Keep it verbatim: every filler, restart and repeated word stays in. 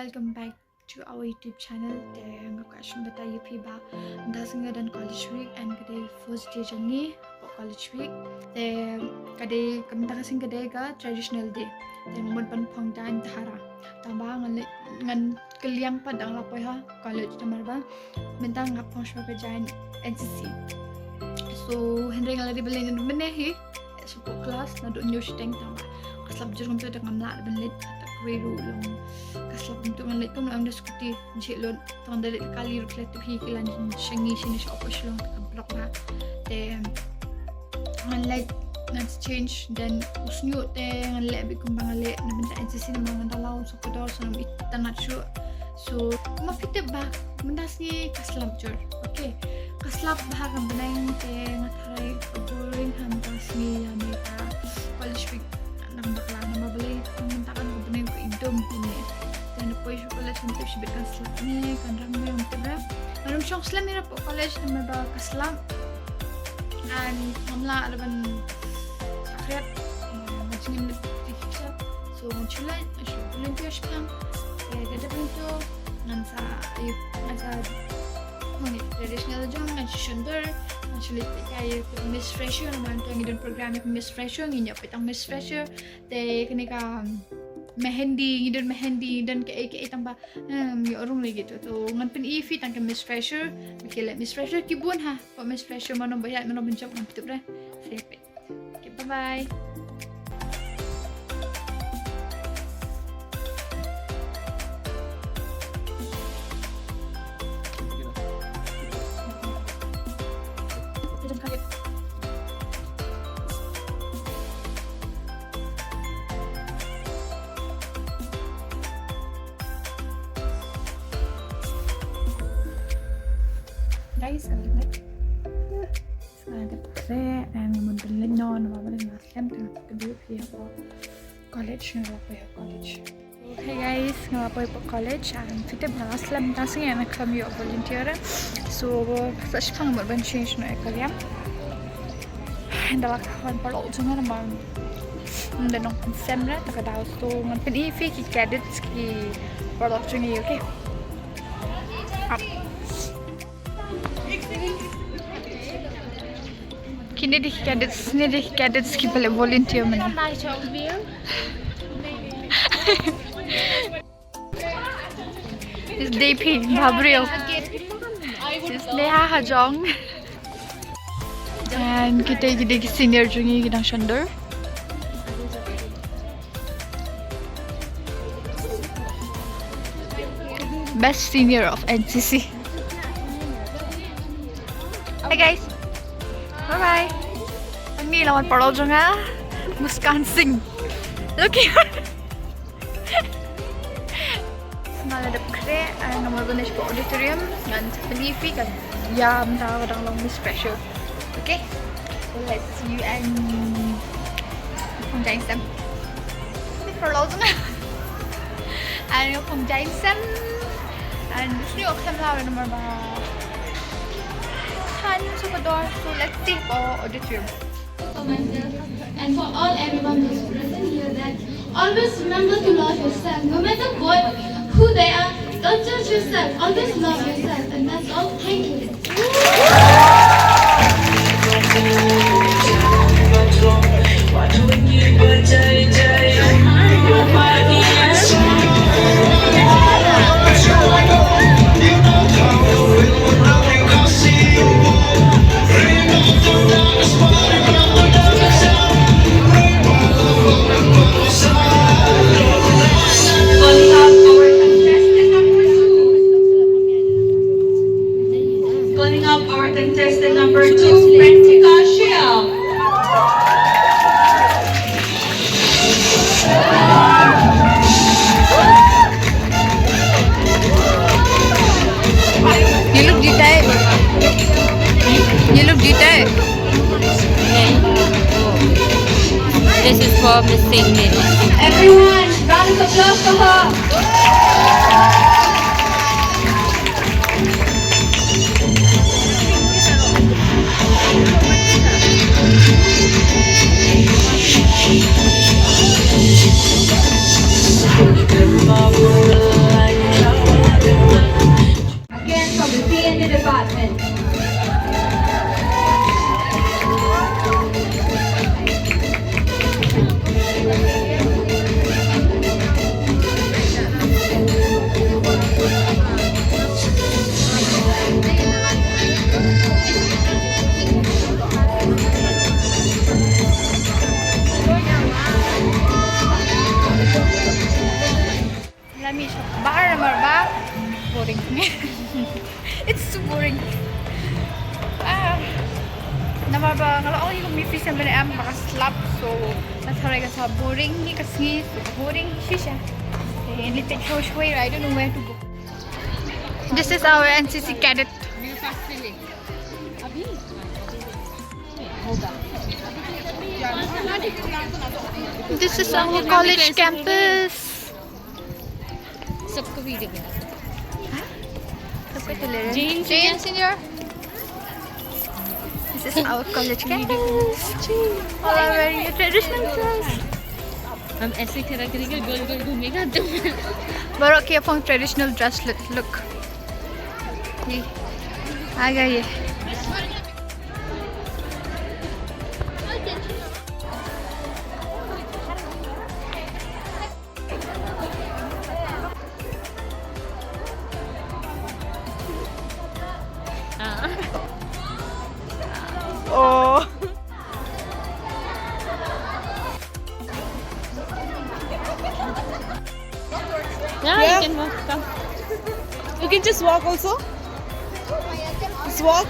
Welcome back to our YouTube channel. Te nga kwah shu batai ïa phi ba mynta sngi ka don college week and ka dei first day jong ngi hapoh college week. Te ka dei ka mynta ka sngi ka dei ka traditional day. Te nga mut ban phong daiñ Dhara. Tang ba ngan leit, ngan kylliang pat dang la poi ha college namar ba mynta nga phong shuwa ka jaiñ N C C. So hynrei nga la dei ban leit mynne hi. Shu pok klas naduh hynñiew shiteng tang ba ka slap jur kumto, te ngam lah ban leit, te kawei ruh long ka slap kumto, ngan leit kumno, ym da scooty, jingshit lut, tang da leit kali ruh, klet tu hi ki lan sha ngi shane sha office long, te ka block ba. Te ngan leit, ngan change, then u shñiuh te ngan leh beit kumba nga leh na bynta N C C namar ngan da long sha kordor, sha ngan itynnad shuh. So ma phi tip ba mynta sngi ka slap jur. Okay. Ka slap bha ka bneng, te nga tharai ka boring ha mynta sngi ïa ne ka college week. Nang bakla namar balei mynta kan ka bneng ka idum hi ne. Te na poi sha college ngam tip shibit kan slap ne kan rang ne, ngam tip re. Ngam shong slem ïa hapoh college namar ba ka slap. And ngam lah ruh ban sakhiat, nga jingim lip tik shap. So ngan shu leit, ngan shu volunteer shipang. Te da dep hangto ngan sa, ayu, ngan sa, ngan traditional jong, ngan shu shon dur, ngan shu leit peit ïa ka Miss Fresher, namar hangto ngi don program ïa ka Miss Fresher, ngin ïoh peit tang Miss Fresher. Te kane ka, um, mehendi, ngi don mehendi, ngi don kaei kaei tang ba, um, ïoh rung lagi tu. To ngan pyni ïa phi tang ka Miss Fresher, okay, leh Miss Fresher ki bun ha. Peit Miss Fresher mano ba ïaid mano ban jop ngam tip re. Sa ïa peit. Okay, bye bye. Guys, kami na. Sa dep kre, and nga mut ban leit noh, namar ba nga slem te nga tip ka dei phi hapoh college, nga la poi hapoh college. Hey guys, nga la poi hapoh college, and phi tip nga la slem, tang sngi nga khlem ïoh volunteer. So sa shipang nga mut ban change noh ïa ka liang. Da la ka wan paralok jong nga namar ym don nongpynsem re, ta ka daw. So ngan pyni ïa phi ki cadets ki paralok jong ngi, okay? Up. Kine dei ki cadets, kine dei ki cadets kiba leh volunteer mynne. Is dei phi, bha briew. Is Neha Hajong. And kita ki dei ki senior jong ngi ki dang shon dur. Best senior of N C C. Hi guys. Bye bye. Ani la wan paralok jong nga. Muskan Singh. Look here. Nga la dep khreh, eh, nga mut ban leit sha auditorium, ngan sa pyni ïa phi kan ïa mynta ka dang long Miss Fresher. Okay? So let's see you and phong jaiñ sem. Ni for long. And phong jaiñ sem. And shu khlem la namar ba khan shu ka dor. So let's see for auditorium. For myself and for all everyone who's present here that always remember to love yourself. No matter what, who they are, don't judge yourself. Always love yourself, and that's all. Thank you. Calling up our contestant number two. Calling up our contestant number two, Prantika Shiao. You look detailed. You look detailed. This is for Miss Saint Mary. Everyone, round of applause for her. Department. Lami shok bar namar ba boring. It's too boring. Ah, namar ba nga la ong ïa ka mi free sem ban em ba ka slap, so that's how I got so boring ni ka sngi, so boring shisha. Eh, ni te show show, I don't know where to go. This is our N C C cadet. This is our college campus. सबको वीडियो बना। सबको तो ले रहे हैं। जैन जैन senior। This is our college campus. All are wearing a traditional dress. हम ऐसे करा करेंगे, गोल गोल घूमेगा तुम। Baroh ki ïa phong traditional dress look. Look. Ye. आ गया ये। Oh. Yeah, you can walk. Come. You can just walk also. Just walk.